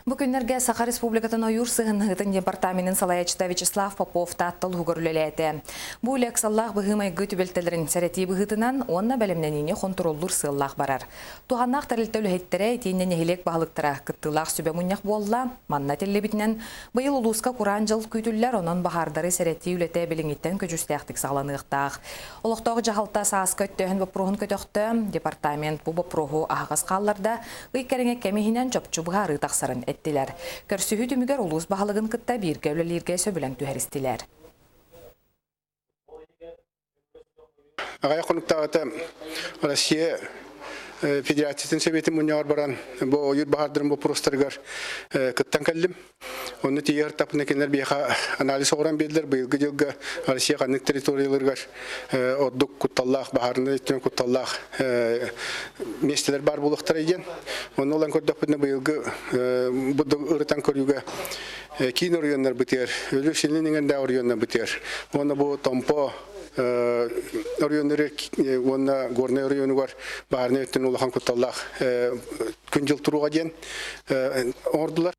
Бу күннэргэ Саха Республикатын ойуур сыһыннаһыытын департаменын салайааччыта Вячеслав Попов Таатта улууһугар үлэлээтэ. Бу үлэ ыксаллаах быһыы-майгы түбэлтэлэрин сэрэтии быһыытынан уонна бэлэмнэниини хонтуруоллуур сыаллаах барар. Туһааннаах тэрилтэ үлэһиттэрэ итиэннэ нэһилиэк баһылыктара кыттыылаах сүбэ мунньах буолла. Манна этиллибитинэн, быйыл улууска кураан дьыл күүтүллэр, онон баһаардары сэрэтии үлэтэ билиҥҥиттэн көдьүүстээхтик саҕаланыахтаах. Олохтоох дьаһалта сааскы өттөөһүн боппуруоһун көтөхтө, департамент бу боппуруоһу аһаҕас хаалларда, ый кэриҥэ кэм иһинэн чопчу быһаарыы тахсарын эттилэр. Көрсүһүү түмүгэр улуус баһылыгын кытта бииргэ үлэлииргэ сөбүлэҥ түһэристилэр. Аҕыйах хонуктааҕыта Россия Федерациятын Сэбиэтин мунньаҕар баран бу ойуур баһаардарын боппуруостарыгар кыттан кэллим. Онно тиийэр тапына кинилэр биһиэхэ анализ оҥорон биэрдилэр. Быйылгы дьылга Россия ханнык территорияларыгар ордук кутталлаах, баһаарынай өттүнэн кутталлаах миэстэлэр баар буолуохтара диэн. Онно ылан көрдөхпүтүнэ быйылгы бу ырытан көрүүгэ киин оройуоннарбытыгар, Өлүү силин иҥэрдээх оройуоннарбытыгар уонна бу Томпо оройуоннары уонна Горнай оройуонугар баһаарынай өттүнэн улахан кутталлаах күн-дьыл туруга диэн оҥордулар.